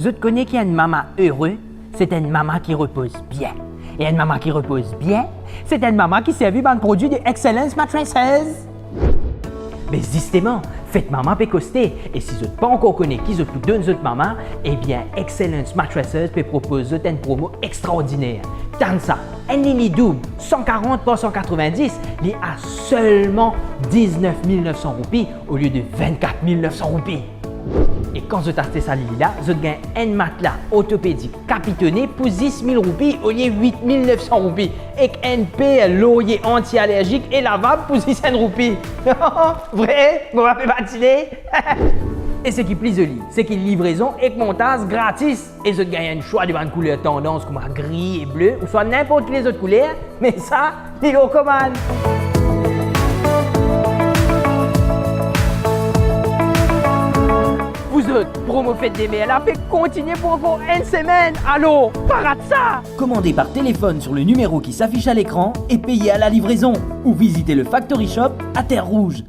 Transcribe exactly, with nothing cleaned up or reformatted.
Zot kone ki enn mama ere, se enn mama ki repoz bien. E enn mama ki repoz bien, se enn mama ki servi bann prodwi de Excellence Mattresses. Me zisteman, fet mama pe koste, e si zot pa ankor kone ki zot pou donn zot mama, ebien Excellence Mattresses pe propoz zot enn promo extraordiner. Tann sa, enn lili doub san karant par san katrovindis, li a selman diznef mil nef san roupi olie de vennkat mil nef san roupi. E kan zot aste sa lili la, zot gagn enn matla ortopedik Capitone pou zis mil roupi olie wit mil nef san roupi, ek enn per lorye anti-alerzik e lavab pou zis enn roupi. Vre? Mo pa pe batine? E seki pli zoli, seki livrezon ek montaz gratis. E zot gagn enn swa de bann kouler tandans kouma gri e ble, ouswa ninport ki lezot kouler, me sa, li lor komann. Pou zot, promo Fête des Mères la pe kontigne pou ankor enn semenn, alor pa rat sa! Commandez par téléphone sur le numéro qui s'affiche à l'écran et payez à la livraison. Ou visitez le Factory Shop à Terre Rouge.